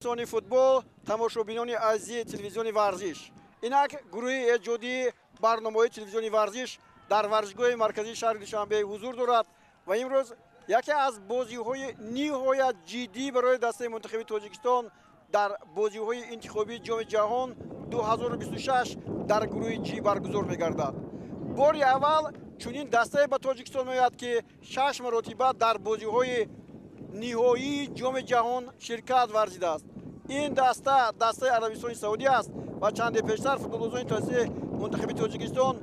Дӯстони футбол, тамошобинони азизи телевизиони варзиш. Инак гурӯҳи эҷодии барномаҳои телевизиони варзиш дар варзишгоҳи марказии шаҳри Душанбе ҳузур дорад ва имрӯз яке аз бозиҳои ниҳоят ҷиддӣ барои дастаи мунтахаби Тоҷикистон дар бозиҳои интихобии Ҷоми ҷаҳон 2026 дар гурӯҳи Ҷ баргузор мегардад. Бори аввал чунин дастае ба Тоҷикистон меояд, ки 6 маротиба дар бозиҳои ниҳоии Ҷоми ҷаҳон ширкат варзидааст. Ин даста дастаи Арабистони Саудӣ аст ва чанде пештар футболбозони дастаи мунтахаби Тоҷикистон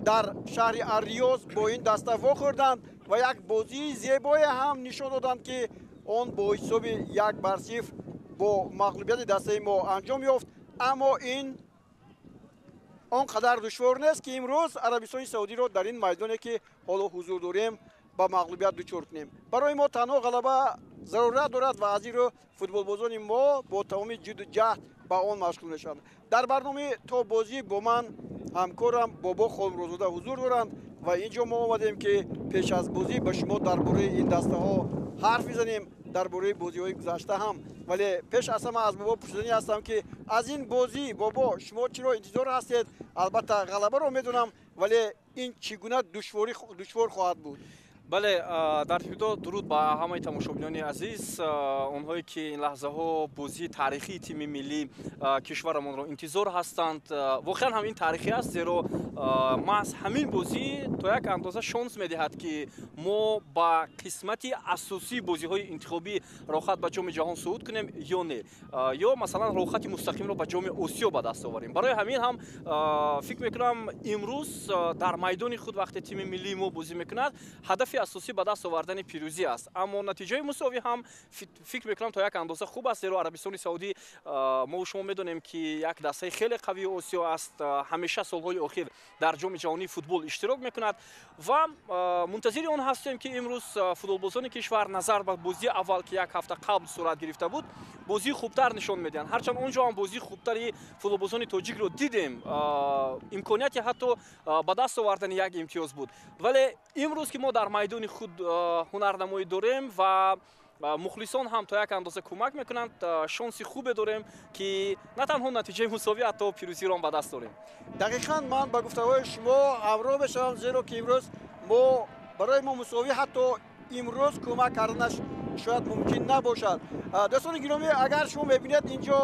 дар шаҳри Ар-Риёз бо ин даста вохӯрданд ва як бозии зебое ҳам нишон доданд, ки он бо ҳисоби 1-0 бо мағлубияти дастаи мо анҷом ёфт. Аммо ин он қадар душвор нест, ки имрӯз Арабистони Саудиро дар ин майдоне, ки ҳоло ҳузур дорем, ба мағлубият дучор кунем. Барои мо танҳо ғалаба зарурат дорад ва аз ин рӯ футболбозони мо бо тамоми ҷидду ҷаҳд ба он машғул мешаванд. Дар барномаи то бозӣ бо ман ҳамкорам Бобо Холмуродзода ҳузур доранд ва ин ҷо мо омадем, ки пеш аз бозӣ ба шумо дар бораи ин дастаҳо ҳарф мезанем, дар бораи бозиҳои гузашта ҳам. Вале пеш аз ҳама аз Бобо пурсиданӣ ҳастам, ки аз ин бозӣ, Бобо, шумо чиро интизор ҳастед? Албатта ғалабаро медонам, вале ин чӣ гуна душвор хоҳад буд? Бале, дар ибтидо дуруд ба ҳамаи тамошобинони азиз, онҳое ки ин лаҳзаҳо бозии таърихии тими миллии кишварамонро интизор ҳастанд. Воқеан ҳам ин таърихӣ аст, зеро маҳз ҳамин бозӣ то як андоза шонс медиҳад, ки мо ба қисмати асосии бозиҳои интихобӣ роҳхат ба Ҷоми ҷаҳон сууд кунем ё не, ё масалан роҳхати мустақимро ба Ҷоми Осиё ба даст оварем. Барои ҳамин ҳам фикр мекунам, имрӯз дар майдони худ вақте тими миллии мо бозӣ мекунад, ҳадафи асосӣ ба даст овардани пирӯзӣ аст. Аммо натиҷаи мусовӣ ҳам фикр мекунам то як андоза хуб аст, зеро Арабистони Саудӣ, мо шумо медонем, ки як дастаи хеле қавии Осиё аст, ҳамеша солҳои охир дар Ҷоми ҷаҳонии футбол иштирок мекунад ва мунтазири он ҳастем, ки имрӯз футболбозони кишвар назар ба бозии аввал, ки як ҳафта қабл сурат гирифта буд, бозии хубтар нишон медиҳанд. Ҳарчанд он ҷо ҳам бозии хубтари футболбозони тоҷикро дидем, имконияти ҳатто ба даст овардани як имтиёз буд, вале имрӯз ки мо дар майдони худ ҳунарнамоӣ дорем ва мухлисон ҳам то як андоза кӯмак мекунанд, шонси хубе дорем, ки на танҳо натиҷаи мусовӣ, ҳатто пирӯзиро ба даст дорем. Дақиқан ман ба гуфтаҳои шумо ҳамроҳ мешавам, зеро ки имрӯз мо барои мо мусовӣ ҳатто имрӯз кӯмак карданаш шояд мумкин набошад. Дӯстони гиромӣ, агар шумо мебинед, ин ҷо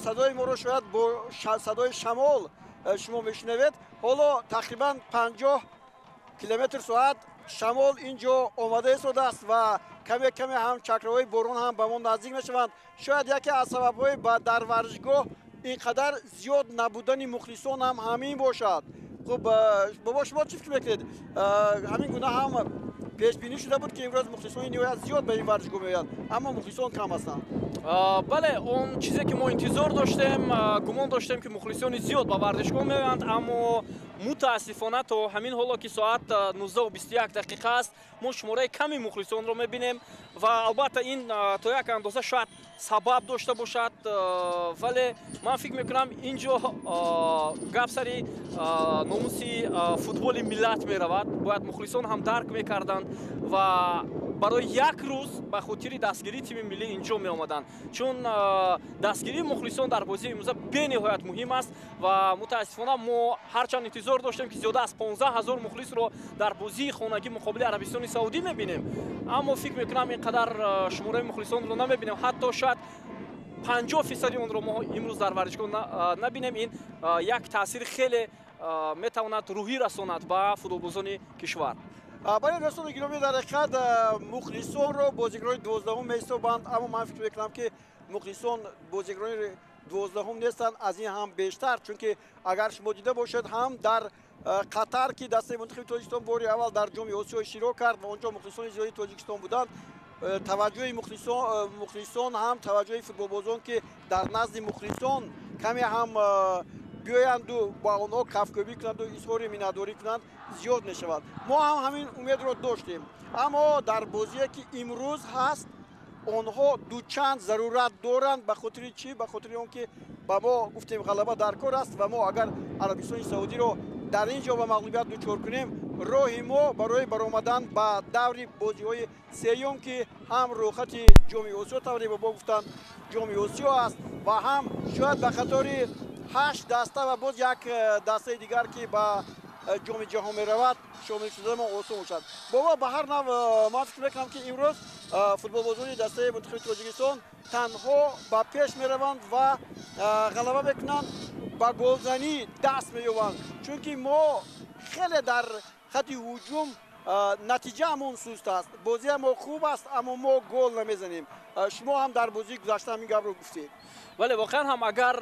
садои моро шояд бо садои шамол шумо мешунавед. Ҳоло тақрибан 50 километр соат шамол ин ҷо омада истодааст ва каме каме ҳам чакраҳои борон ҳам ба мо наздик мешаванд. Шояд яке аз сабабҳои дар варзишгоҳ ин қадар зиёд набудани мухлисон ҳам ҳамин бошад. Хуб, Бобо, шумо чӣ фикр мекунед? Ҳамин гуна ҳам пешбинӣ шуда буд, ки имрӯз мухлисони ниҳоят зиёд ба ин варзишгоҳ меоянд, аммо мухлисон кам ҳастанд. Бале, он чизе ки мо интизор доштем, гумон доштем, ки мухлисони зиёд ба варзишгоҳ меоянд, аммо мутаассифона то ҳамин ҳоло, ки соат 19:21 дақиқа аст, мо шумораи ками мухлисонро мебинем ва албатта ин то як андоза шояд сабаб дошта бошад, вале ман фикр мекунам, ин ҷо гап сари номуси футболи миллат меравад. Бояд мухлисон ҳам дарк мекарданд ва барои як рӯз ба хотири дастгирии тими миллӣ ин ҷо меомаданд, чун дастгирии мухлисон дар бозии имрӯза бениҳоят муҳим аст. Ва мутаассифона мо ҳарчанд интизор доштем, ки зиёда аз 15 ҳазор мухлисро дар бозии хонагӣ муқобили Арабистони Саудӣ мебинем, аммо фикр мекунам, ин қадар шумораи мухлисонро намебинем. Ҳатто шояд 50 фисади онро мо имрӯз дар варзишгоҳ набинем. Ин як таъсири хеле метавонад рӯҳӣ расонад ба футболбозони кишвар. Бале, дӯстони гиромӣ, дар ҳақиқат мухлисонро бозигарони 12-ум меҳисобанд, аммо ман фикр мекунам, ки мухлисон бозигарони 12-ум нестанд, аз ин ҳам бештар, чунки агар шумо дида бошед, ҳам дар Қатар, ки дастаи мунтахаби Тоҷикистон бори аввал дар Ҷоми Осиё иштирок кард ва он ҷо мухлисони зиёди Тоҷикистон буданд, таваҷҷӯҳи мухлисон ҳам таваҷҷӯҳи футболбозон, ки дар назди мухлисон каме ҳам биёянду ба онҳо кафкӯбӣ кунанду изҳори миннатдорӣ кунанд, зиёд мешавад. Мо ҳам ҳамин умедро доштем, аммо дар бозие, ки имрӯз ҳаст, онҳо дучанд зарурат доранд. Ба хотири чӣ? Ба хотири он ки ба мо гуфтем, ғалаба дар кор аст ва мо агар Арабистони Саудиро дар ин ҷо ба мағлубият дучор кунем, Роҳи мо барои баромадан ба даври бозиҳои сеюм, ки ҳам рӯхати Ҷоми Осиё, тавре бобо гуфтанд, Ҷоми Осиё аст ва ҳам шояд ба қатори 8 даста ва боз як дастаи дигар, ки ба Ҷоми Ҷаҳон меравад, шомил шудамо осон бошад. Бобо, ба ҳар нав ман фикр мекунам, ки имрӯз футболбозони дастаи мунтахаби Тоҷикистон танҳо ба пеш мераванд ва ғалаба мекунанд, ба голзанӣ даст меёбанд, чунки мо хеле дар хати ҳуҷум натиҷаамон суст аст. Бозиам мо хуб аст, аммо мо гол намезанем. Шумо ҳам дар бозии гузашта ҳамин гапро гуфтед. Бале, воқеан ҳам, агар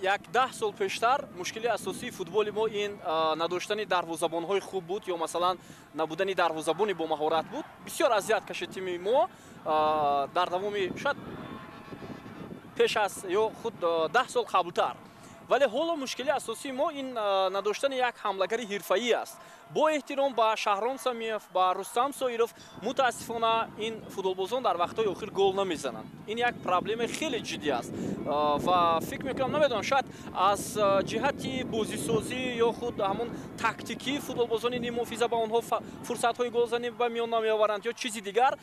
як 10 сол пештар мушкили асосии футболи мо ин надоштани дарвозабонҳои хуб буд ё масалан набудани дарвозабони бо маҳорат буд, бисёр азият кашид тими мо дар давоми шояд пеш аз ё худ 10 сол қаблтар. Вале ҳоло мушкили асосии мо ин надоштани як ҳамлагари ҳирфаӣ аст. Бо эҳтиром ба Шаҳром Самиев, ба Рустам Соиров, мутаассифона, ин футболбозон дар вақтҳои охир гол намезананд. Ин як проблемаи хеле ҷиддӣ аст ва фикр мекунам, намедонам, шояд аз ҷиҳати бозисозӣ ё худ ҳамон тактикии футболбозони ниммуҳофиза ба онҳо фурсатҳои голзанӣ ба миён намеоваранд ё чизи дигар,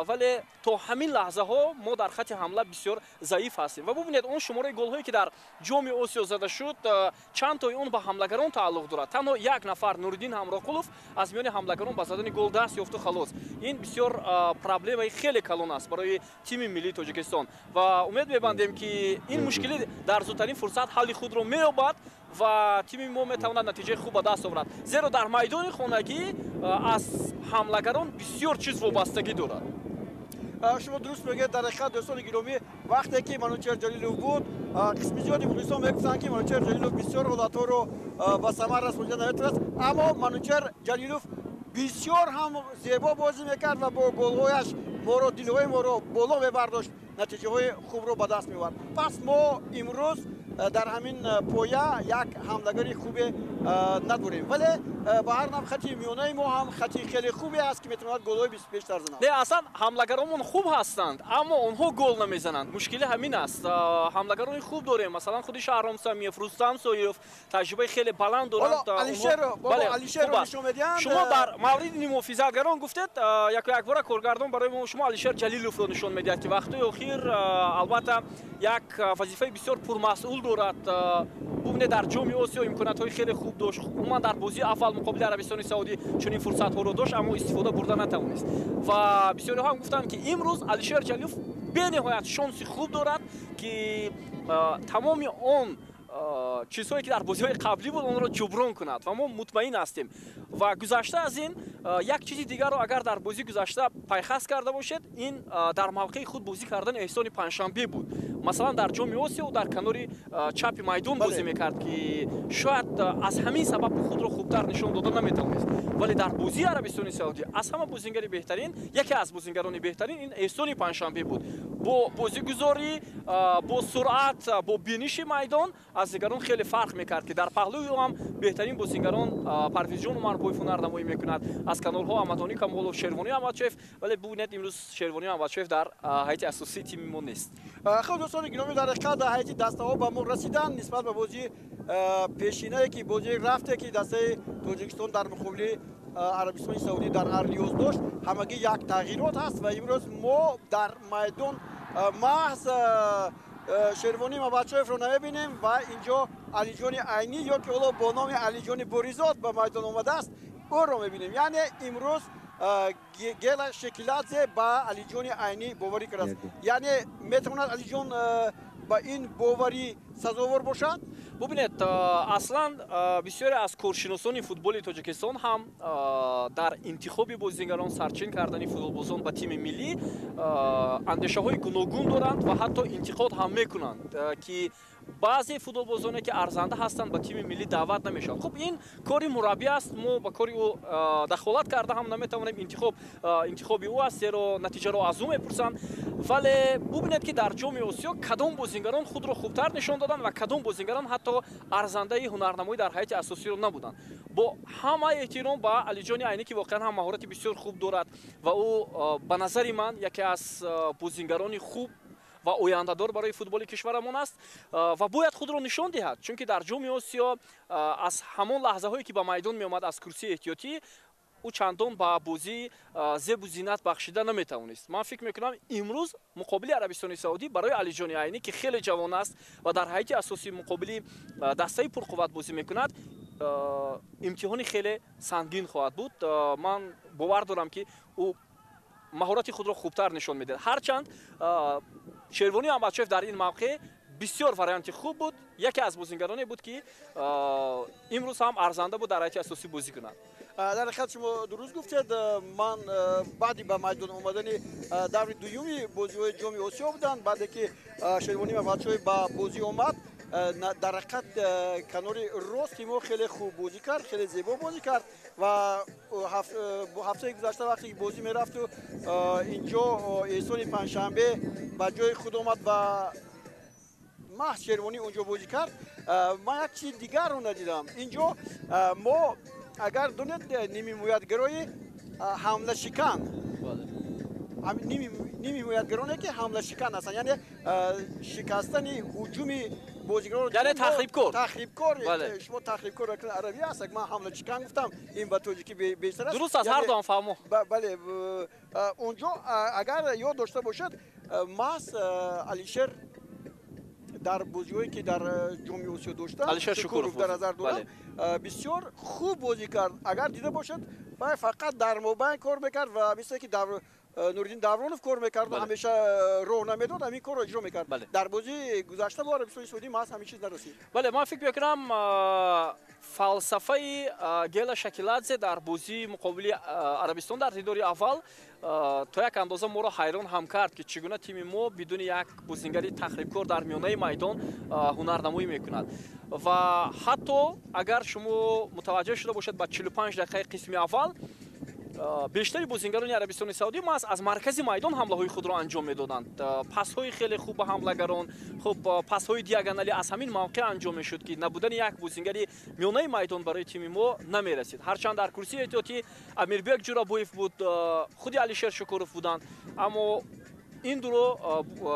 вале то ҳамин лаҳзаҳо мо дар хати ҳамла бисёр заиф ҳастем. Ва бубинед, он шумораи голҳое, ки дар Ҷоми Осиё зада шуд, чанд тои он ба ҳамлагарон тааллуқ дорад? Танҳо як нафар, Нуриддин Ҳамроқулов, аз миёни ҳамлагарон ба задани гол даст ёфту халос. Ин бисёр проблемаи хеле калон аст барои тими миллии Тоҷикистон ва умед мебандем, ки ин мушкилӣ дар зудтарин фурсат ҳалли худро меёбад ва тими мо метавонад натиҷаи хуб ба даст оварад, зеро дар майдони хонагӣ аз ҳамлагарон бисёр чиз вобастагӣ дорад. Шумо дуруст мегӯед. Дар ҳақиқат, дӯстони гиромӣ, вақте ки Манучер Ҷалилов буд, қисми зиёди мухлисон мегуфтанд, ки Манучер Ҷалилов бисёр ҳолатҳоро ба самар расонида наметавонист, аммо Манучер Ҷалилов бисёр ҳам зебо бозӣ мекард ва бо голҳояш моро, дилҳои моро боло мебардошт, натиҷаҳои хубро ба даст меовард. Пас мо имрӯз дар ҳамин поя як ҳамлагари хубе надорем, вале ба ҳар нав хати миёнаи мо ҳам хати хеле хубе аст, ки метавонад голҳои бештар занад. Не, аслан ҳамлагаронмон хуб ҳастанд, аммо онҳо гол намезананд. Мушкили ҳамин аст. Ҳамлагарони хуб дорем, масалан худи Шаҳром Самиев, Рустам Соиров таҷрибаи хеле баланд доранд. Шумо дар мавриди ниммуҳофизатгарон гуфтед, яку якбора коргардон барои мо шумо Алишер Ҷалиловро нишон медиҳад, ки вақтҳои охир албатта як вазифаи бисёр пурмасъул дорад. Бубинед, дар Ҷоми Осиё имкониятҳои хеле хуб дошт. Умуман дар бозии аввал муқобили Арабистони Саудӣ чунин фурсатҳоро дошт, аммо истифода бурда натавонист. Ва бисёриҳо ҳам гуфтанд, ки имрӯз Алишер Ҷалилов бениҳоят шонси хуб дорад, ки тамоми он чизҳое, ки дар бозиҳои қаблӣ буд, онро ҷуброн кунад, ва мо мутмаин ҳастем. Ва гузашта аз ин, як чизи дигарро агар дар бозӣ гузашта пайхаст карда бошед, ин дар мавқеи худ бозӣ кардани Эҳсони Панҷшанбе буд. Масалан, дар Ҷоми Осиё дар канори чапи майдон бозӣ мекард, ки шояд аз ҳамин сабаб худро хубтар нишон дода наметавонист, вале дар бозии Арабистони Саудӣ аз ҳама бозингари беҳтарин, яке аз бозингарони беҳтарин ин Эҳсони Панҷшанбе буд. Бо бозигузорӣ, бо суръат, бо биниши майдон аз дигарон хеле фарқ мекард, ки дар паҳлӯи ӯ ҳам беҳтарин бозингарон Парвизҷон Умарбоев ҳунарнамоӣ мекунад, аз канорҳо Аҳмадҳонӣ Камолов, Шервонӣ Аҳмадшоев. Вале бубинед, имрӯз Шервонӣ Аҳмадшоев дар ҳайати асосии тими мо нест. Хуб, дӯстони гиромӣ, дар ҳақиқат ҳайати дастаҳо ба мо расиданд. Нисбат ба бозии пешинае, ки бозии рафте, ки дастаи Тоҷикистон дар муқобили Арабистони Саудӣ дар Арриёз дошт, ҳамагӣ як тағйирот ҳаст ва имрӯз мо дар майдон маҳз Шервонӣ Мабадшоевро намебинем ва инҷо Алиҷони Айнӣ, ё ки ҳоло бо номи Алиҷони Боризод ба майдон омадааст, ӯро мебинем. Яъне имрӯз Гела Шекиладзе ба Алиҷони Айнӣ боварӣ кардааст. Яъне метавонад Алиҷон ба ин боварӣ сазовор бошад? Бубинед, аслан бисёре аз коршиносони футболи Тоҷикистон ҳам дар интихоби бозингарон, сарчин кардани футболбозон ба тими миллӣ андешаҳои гуногун доранд ва ҳатто интиқод ҳам мекунанд, ки баъзе футболбозоне, ки арзанда ҳастанд, ба тими миллӣ даъват намешаванд. Хуб, ин кори мураббӣ аст, мо ба кори ӯ дахолат карда ҳам наметавонем. Интихоби ӯ аст, зеро натиҷаро аз ӯ мепурсанд. Вале бубинед, ки дар Ҷоми Осиё кадом бозингарон худро хубтар нишон доданд ва кадом бозингарон ҳатто арзандаи ҳунарнамоӣ дар ҳайати асосиро набуданд. Бо ҳамаи эҳтиром ба Алиҷони Айнӣ, ки воқеан ҳам маҳорати бисёр хуб дорад ва ӯ ба назари ман яке аз бозингарони хуб ва ояндадор барои футболи кишварамон аст ва бояд худро нишон диҳад, чунки дар Ҷоми Осиё аз ҳамон лаҳзаҳое ки ба майдон меомад аз курсии эҳтиётӣ, ӯ чандон ба бозӣ зебу зинат бахшида наметавонист. Ман фикр мекунам, имрӯз муқобили Арабистони Саудӣ барои Алиҷони Айнӣ, ки хеле ҷавон аст ва дар ҳайати асосӣ муқобили дастаи пурқувват бозӣ мекунад, имтиҳони хеле сангин хоҳад буд. Ман бовар дорам, ки ӯ маҳорати худро хубтар нишон медиҳад. Ҳарчанд Шервонӣ Аҳмадшоев дар ин мавқеъ бисёр варианти хуб буд, яке аз бозингароне буд, ки имрӯз ҳам арзанда буд дар ҳайати асосӣ бозӣ кунад. Дар ҳақиқат, шумо дуруст гуфтед. Ман баъди ба майдон омадани даври дуюми бозиҳои Ҷоми Осиё буданд, баъде ки Шервонӣ Мамадшоев ба бозӣ омад, дар ҳақиқат канори рости мо хеле хуб бозӣ кард, хеле зебо бозӣ кард. Ва ҳафтаи гузашта, вақте ки бозӣ мерафту, инҷо Эҳсони Панҷшанбе ба ҷои худ омад ва маҳз Шервонӣ онҷо бозӣ кард. Ман як чизи дигарро надидам инҷо. Мо агар донед, нимҳимоятгарои ҳамлашикан, нимҳимоятгароне ки ҳамлашикан ҳастанд, яъне шикастани ҳуҷуми бозигарон, яъне тахрибкор. Тахрибкор. Шумо тахрибкор арабӣ аст, ман ҳамлашикан гуфтам, ин ба тоҷикӣ бештар аст. Дуруст аст, ҳар дуам фаҳмо. Бале, онҷо агар ёд дошта бошад, маҳз Алишер дар бозиҳое ки дар Ҷоми Осиё дошта, Алишер Шукуров дар назар дорам, бисёр хуб бозӣ кард. Агар дида бошад, вай фақат дар мобайн кор мекард ва мисле ки Нуриддин Давронов кор мекард, ҳамеша роҳ намедод, ҳамин корро иҷро мекард. Дар бозии гузашта бо Арабистони Саудӣ маҳз ҳамин чиз нарасид. Бале, ман фикр мекунам, фалсафаи Гела Шакиладзе дар бозии муқобили Арабистон дар дидори аввал то як андоза моро ҳайрон ҳам кард, ки чӣ гуна тими мо бидуни як бозингари тахрибкор дар миёнаи майдон ҳунарнамоӣ мекунад. Ва ҳатто агар шумо мутаваҷҷеҳ шуда бошед, ба 45 дақиқаи қисми аввал бештари бозингарони Арабистони Саудӣ маҳз аз маркази майдон ҳамлаҳои худро анҷом медоданд. Пасҳои хеле хуб ба ҳамлагарон, хуб, пасҳои диагоналӣ аз ҳамин мавқеъ анҷом мешуд, ки набудани як бозингари миёнаи майдон барои тими мо намерасид. Ҳарчанд дар курсии эҳтиётӣ Амирбек Ҷурабоев буд, худи Алишер Шукуров буданд, аммо ин дуро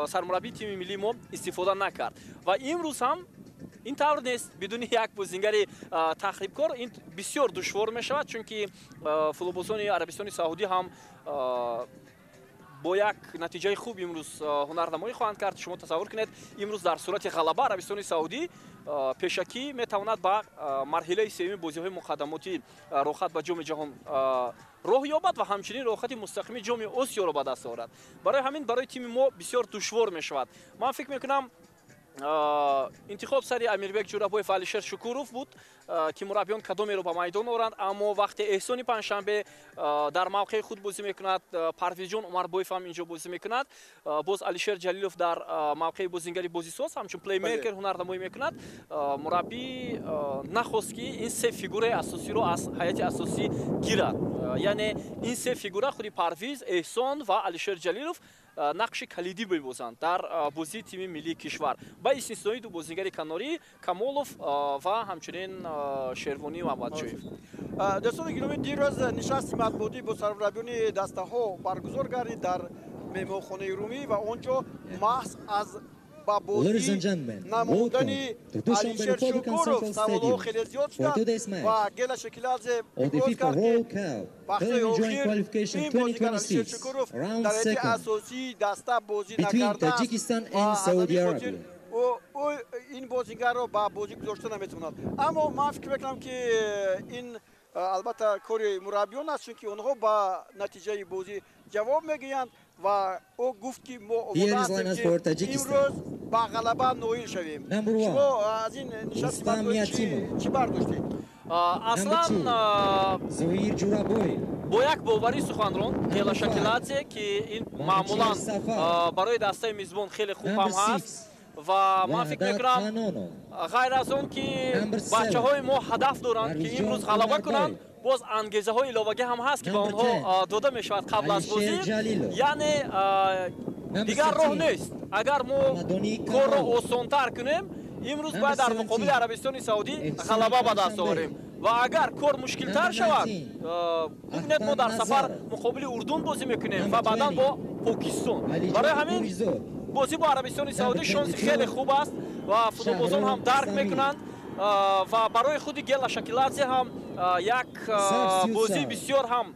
сармураббии тими миллии мо истифода накард. Ва имрӯз ҳам ин тавр нест. Бидуни як бозингари тахрибкор ин бисёр душвор мешавад, чунки футболбозони Арабистони Саудӣ ҳам бо як натиҷаи хуб имрӯз ҳунарнамоӣ хоҳанд кард. Шумо тасаввур кунед, имрӯз дар сурати ғалаба Арабистони Саудӣ пешакӣ метавонад ба марҳилаи сеюми бозиҳои муқаддамотӣ роҳхат ба Ҷоми Ҷаҳон роҳ ёбад ва ҳамчунин роҳхати мустақими Ҷоми Осиёро ба даст орад. Барои ҳамин барои тими мо бисёр душвор мешавад. Ман фикр мекунам, интихоб сари Амирбек Ҷурабоев ва Алишер Шукуров буд, ки мураббиён кадомеро ба майдон оранд. Аммо вақте Эҳсони Панҷшанбе дар мавқеи худ бозӣ мекунад, Парвизҷон Умарбоев ҳам инҷо бозӣ мекунад, боз Алишер Ҷалилов дар мавқеи бозингари бозисоз ҳамчун плеймейкер ҳунарнамоӣ мекунад, мураббӣ нахост, ки ин се фигураи асосиро аз ҳайати асосӣ гирад. Яъне ин се фигура, худи Парвиз, Эҳсон ва Алишер Ҷалилов, нақши калидӣ мебозанд дар бозии тими миллии кишвар, ба истиснои ду бозингари канорӣ, Камолов ва ҳамчунин Шервонӣ Муҳаммадшоев. Дӯстони гиромӣ, дирӯз нишасти матбуотӣ бо сармураббиёни дастаҳо баргузор гардид дар меҳмонхонаи Румӣ ва он ҷо маҳз аз ба бозӣ намудани Алишер Шукуров саволҳо хеле зиёд шуданд ва Гела Шекиладзе иброз кард, ки вақтҳои охир ин бозигар Алишер Шукуров дар ҳайати асосии даста бозӣ накардааст ва аз ҳамин хотир ӯ ин бозигарро ба бозӣ гузошта наметавонад. Аммо ман фикр мекунам, ки ин албатта кори мураббиён аст, чунки онҳо ба натиҷаи бозӣ ҷавоб мегӯянд. Ва ӯ гуфт, ки мо омода ҳастем, ки имрӯз ба ғалаба ноил шавем. Шумо аз ин нишасти матбуотӣ чӣ бардоштед? Аслан бо як боварӣ сухан ронд Гела Шакиладзе, ки ин маъмулан барои дастаи мизбон хеле хуб ҳам ҳаст. Ва ман фикр мекунам, ғайр аз он ки бачаҳои мо ҳадаф доранд, ки имрӯз ғалаба кунанд, боз ангезаҳои иловагӣ ҳам ҳаст, ки ба онҳо дода мешавад қабл аз бозӣ. Яъне дигар роҳ нест. Агар мо корро осонтар кунем, имрӯз бояд дар муқобили Арабистони Саудӣ ғалаба ба даст орем. Ва агар кор мушкилтар шавад, бубинед, мо дар сафар муқобили Урдун бозӣ мекунем ва баъдан бо Покистон. Барои ҳамин Бозӣ бо Арабистони Саудӣ шонси хеле хуб аст ва футболбозон ҳам дарк мекунанд ва барои худи Гела Шакиладзе ҳам як бозии бисёр ҳам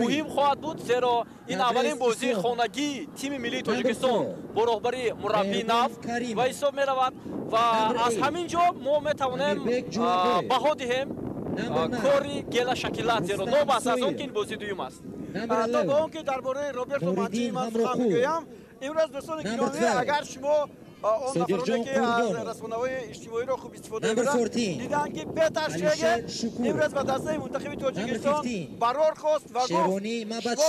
муҳим хоҳад буд, зеро ин аввалин бозии хонагии тими миллии Тоҷикистон бо роҳбарии мураббии нав ба ҳисоб меравад ва аз ҳамин ҷо мо метавонем баҳо диҳем кори Гела Шакиладзеро, новобаста аз он ки ин бозии дуюм аст. То ба он ки дар бораи Роберто Манчини ман сухан мегӯям, имрӯз, дӯстони гиромӣ, агар шумо он нафароне ки аз расонаҳои иҷтимоиро хуб истифода мебаранд, диданд, ки Петр Шегер имрӯз ба дастаи мунтахиби Тоҷикистон барор хост ва гуфт: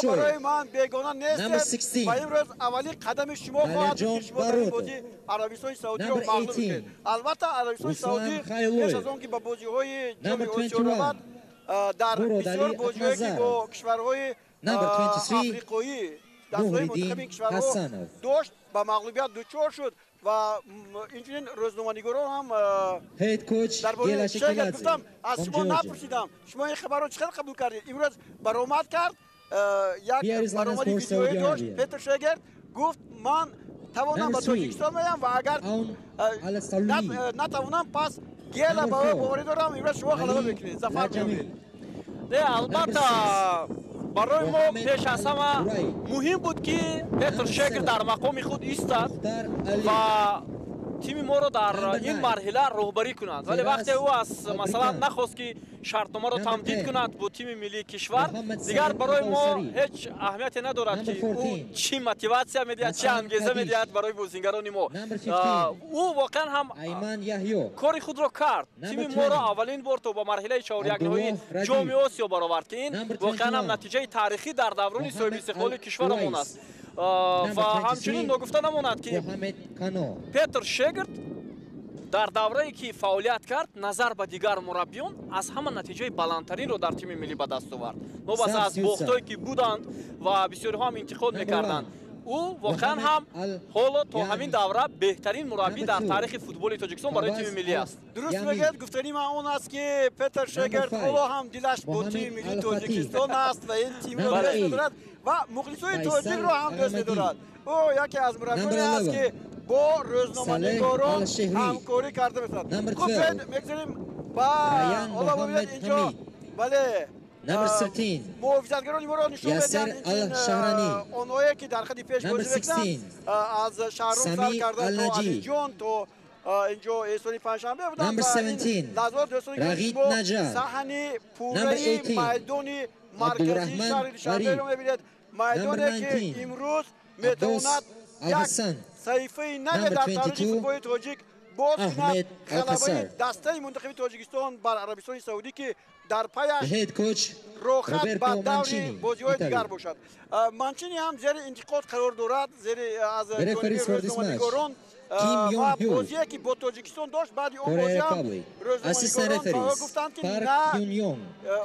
«Шумо барои ман бегона нестед ва имрӯз аввалин қадами шумо хоҳад буд, ки шумо дар ин бозӣ Арабистони Саудиро мағлуб мекунед». Албатта, Арабистони Саудӣ пеш аз он ки ба бозиҳои Ҷоми Осиё равад, дар бисёр бозиҳое ки бо кишварҳои африқоӣ, дастаҳои мунтахаби ин кишварҳо дошт, ба мағлубият дучор шуд. Ва инчунин рӯзноманигорон ҳам дар бораи Шегер гуфтам: «Аз шумо напурсидам, шумо ин хабарро чӣ қадр қабул кардед?» Имрӯз баромад кард, як баромади видеоӣ дошт Петр Шегер, гуфт: «Ман тавонам, ба Тоҷикистон меоям ва агар натавонам, пас Гела, ба ӯ боварӣ дорам, имрӯз шумо ғалаба мекунед, зафар меёбед». Не, албатта, барои мо пеш аз ҳама муҳим буд, ки Петр Шегер дар мақоми худ истад ва тими моро дар ин марҳила роҳбарӣ кунад. Вале вақте ӯ аз масалан нахост, ки шартномаро тамдид кунад бо тими миллии кишвар, дигар барои мо ҳеҷ аҳамияте надорад, ки ӯ чӣ мотиватсия медиҳад, чӣ ангеза медиҳад барои бозингарони мо. Ӯ воқеан ҳам кори худро кард, тими моро аввалин бор то ба марҳилаи чорякниҳоии Ҷоми Осиё баровард, ки ин воқеан ҳам натиҷаи таърихӣ дар даврони соҳибистиқлоли кишварамон аст. Ва ҳамчунин ногуфта намонад, ки Петр Шегард дар даврае ки фаъолият кард, назар ба дигар мураббиён аз ҳама натиҷаи баландтаринро дар тими миллӣ ба даст овард. Новобаста аз бохтое ки буданд ва бисёриҳо ҳам интиқод мекарданд, ӯ воқеан ҳам ҳоло то ҳамин давра беҳтарин мураббӣ дар таърихи футболи Тоҷикистон барои тими миллӣ аст. Дуруст мегӯяд. Гуфтани ман он аст, ки Петр Шегард ҳоло ҳам дилаш бо тими миллии Тоҷикистон аст ва ин тимро дӯст медорад ва мухлисои тоҷикро ҳам дӯст медорад. Ӯ яке аз мураббиёне аст, ки бо рӯзноманигорон ҳамкорӣ карда метавонад. Хуб, мегзарем ба ҳоло, бибинед, инҷо, бале, муҳофизатгарони моро нишон медиҳанд, онҳое ки дар хати пеш бозӣ мекунанд, аз Шаҳром сар карда то Алиҷон, то инҷо Эҳсони Панҷшанбе буданд. Ва ин лаҳзаҳо, дӯстони, шумо саҳни пурраи майдони марказии шаҳри Душанберо мебинед, майдоне ки имрӯз метавонад як саҳифаи наве дар таърихи футболи тоҷик боз кунад: ғалабаи дастаи мунтахаби Тоҷикистон бар Арабистони Саудӣ, ки дар паяш роҳхат ба даври бозиҳои дигар бошад. Манчини ҳам зери интиқод қарор дорад зери аз ҷониби рӯзноманигорон ва бозие ки бо Тоҷикистон дошт, баъди он бозӣ ҳам рӯзноманигорон ба ӯ гуфтанд, ки на,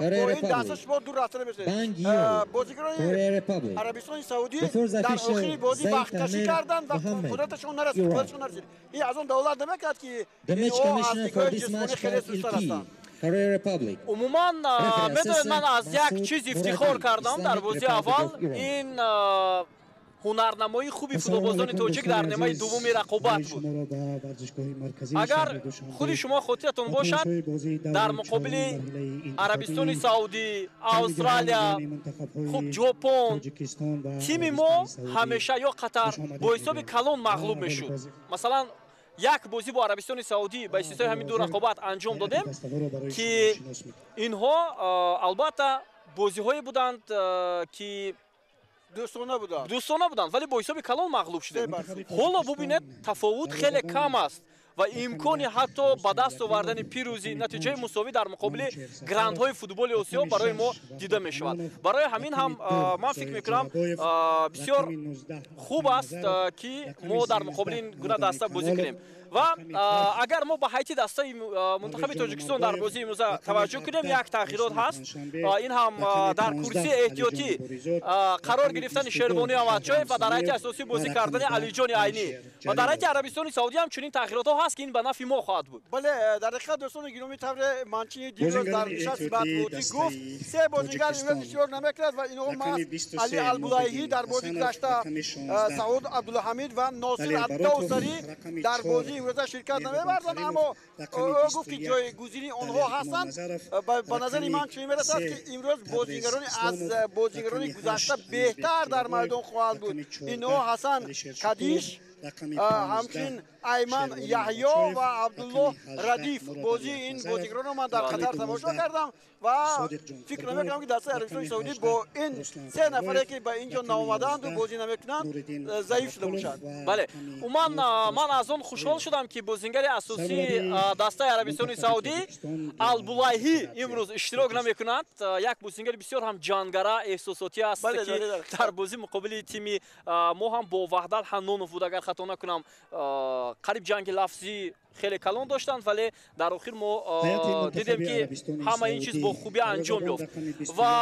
бо ин даста шумо дур рафта наметавонед. Бозигарони Арабистони Саудӣ дар охири бозӣ вақткашӣ карданд ва қудраташон нарасид, қудраташон нарасид. Ин аз он далолат намекард, ки инҳо аз нигоҳи ҷисмонӣ хеле сустар ҳастанд? Умуман, медонед, ман аз як чиз ифтихор кардам дар бозии аввал: ин ҳунарнамоии хуби футболбозони тоҷик дар нимаи дуввуми рақобат буд. Агар худи шумо хотиратон бошад, дар муқобили Арабистони Саудӣ, Австралия, хуб, Ҷопон тими мо ҳамеша ё Қатар бо ҳисоби калон мағлуб мешуд. Масалан, як бозӣ бо Арабистони Саудӣ ба истиснои ҳамин ду рақобат анҷом додем, ки инҳо албатта бозиҳое буданд, ки дӯстона буданд. Дӯстона буданд, вале бо ҳисоби калон мағлуб шудем. Ҳоло бубинед, тафовут хеле кам аст ва имкони ҳатто ба даст овардани пирӯзӣ, натиҷаи мусовӣ дар муқобили грандҳои футболи Осиё барои мо дида мешавад. Барои ҳамин ҳам ман фикр мекунам, бисёр хуб аст, ки мо дар муқобили ин гуна даста бозӣ кунем. Ва агар мо ба ҳайати дастаи мунтахаби Тоҷикистон дар бозии имрӯза таваҷҷӯҳ кунем, як тағйирот ҳаст. Ин ҳам дар курсии эҳтиётӣ қарор гирифтани Шербони Амадшоев ва дар ҳайати асосӣ бозӣ кардани Алиҷони Айнӣ. Ва дар ҳайати Арабистони Саудӣ ҳам чунин тағйиротҳо ҳаст, ки ин ба нафъи мо хоҳад буд. Бале, дар ҳақиқат, дӯстони гиромӣ, тавре Манчини дирӯз дар нишасти матбуотӣ гуфт, се бозигар имрӯз иштирок намекунад ва инҳо маҳз Али Албулайҳӣ дар бозии гузашта, Сауд Абдулҳамид ва Носир Аддавсарӣ дар бозии имрӯза ширкат намебарзанд, аммо ӯ гуфт, ки ҷойгузини онҳо ҳастанд. Ба назари ман чунин мерасад, ки имрӯз бозигарони аз бозигарони гузашта беҳтар дар майдон хоҳанд буд. Инҳо Ҳасан Кадиш, ҳамчунин Айман Яҳё ва Абдуллоҳ Радиф. Бозии ин бозигаронро ман дар Қатар тамошо кардам ва фикр намекунам, ки дастаи Арабистони Саудӣ бо ин се нафаре, ки ба ин ҷо наомадаанду бозӣ намекунанд, заиф шуда бошад. Бале, умуман ман аз он хушҳол шудам, ки бозингари асосии дастаи Арабистони Саудӣ Албулайҳӣ имрӯз иштирок намекунад. Як бозингари бисёр ҳам ҷангара, эҳсосотӣ аст, ки дар бозӣ муқобили тими мо ҳам бо Ваҳдат Ҳаннонов буд, агар хато накунам, қариб ҷанги лафзӣ хеле калон доштанд, вале дар охир мо дидем, ки ҳама ин чиз бо хубӣ анҷом ёфт. Ва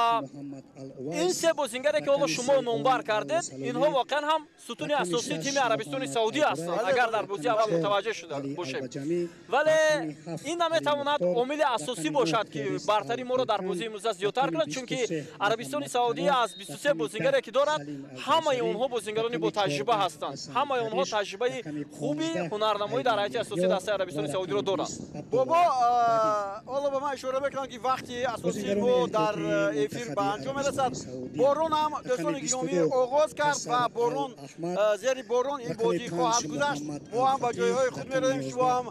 ин се бозингаре, ки ҳоло шумо номбар кардед, инҳо воқеан ҳам сутуни асосии тими Арабистони Саудӣ ҳастанд, агар дар бозии аввал мутаваҷҷеҳ шуда бошем. Вале ин наметавонад омили асосӣ бошад, ки бартарии моро дар бозии имрӯза зиёдтар кунад, чунки Арабистони Саудӣ аз 23 бозингаре, ки дорад, ҳамаи онҳо бозингарони ботаҷриба ҳастанд, ҳамаи онҳо таҷрибаи хуби ҳунарнамоӣ дар ҳайати асосии дастаи Арабистони Саудиро доранд. Бобо, ҳоло ба ман ишора мекунанд, ки вақти асосии мо дар эфир ба анҷом мерасад. Борон ҳам, дӯстони гиромӣ, оғоз кард ва борон, зери борон ин бозӣ хоҳад гузашт. Мо ҳам ба ҷойҳои худ меравем, шумо ҳам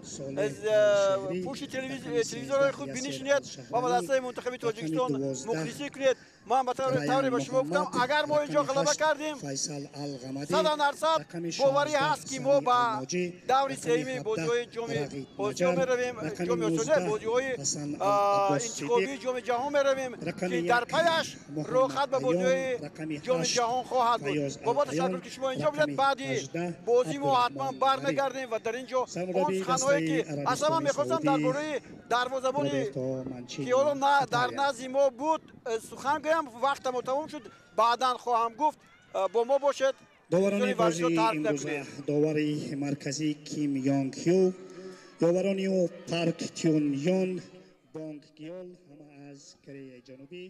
пушти телевизорҳои худ бинишинед ва ба дастаи мунтахаби Тоҷикистон мухлисӣ кунед. Ман ба тавре ба шумо гуфтам, агар мо инҷо ғалаба кардем, 100% боварӣ ҳаст, ки мо ба даври сеюми бозиҳои Ҷоми Осиё меравем, Ҷоми Осиё, бозиҳои интихобии Ҷоми Ҷаҳон меравем, ки дар паяш роҳхат ба бозиҳои Ҷоми Ҷаҳон хоҳад буд. Бобо, ташаккур, ки шумо инҷо будед. Баъди бозӣ мо ҳатман бармегардем ва дар ин ҷо он суханҳое, ки аслан ман мехостам дар бораи дарвозабоне, ки ҳоло дар назди мо буд, сухан гӯям, вақтамо тамом шуд, баъдан хоҳам гуфт. Бо мо бошед. Доварони бозии имрӯза: довари марказӣ Ким Йонг Ҳю, ёварони ӯ Парк Тюн Юн, Бонг Гиол, ҳама аз Кореяи Ҷанубӣ.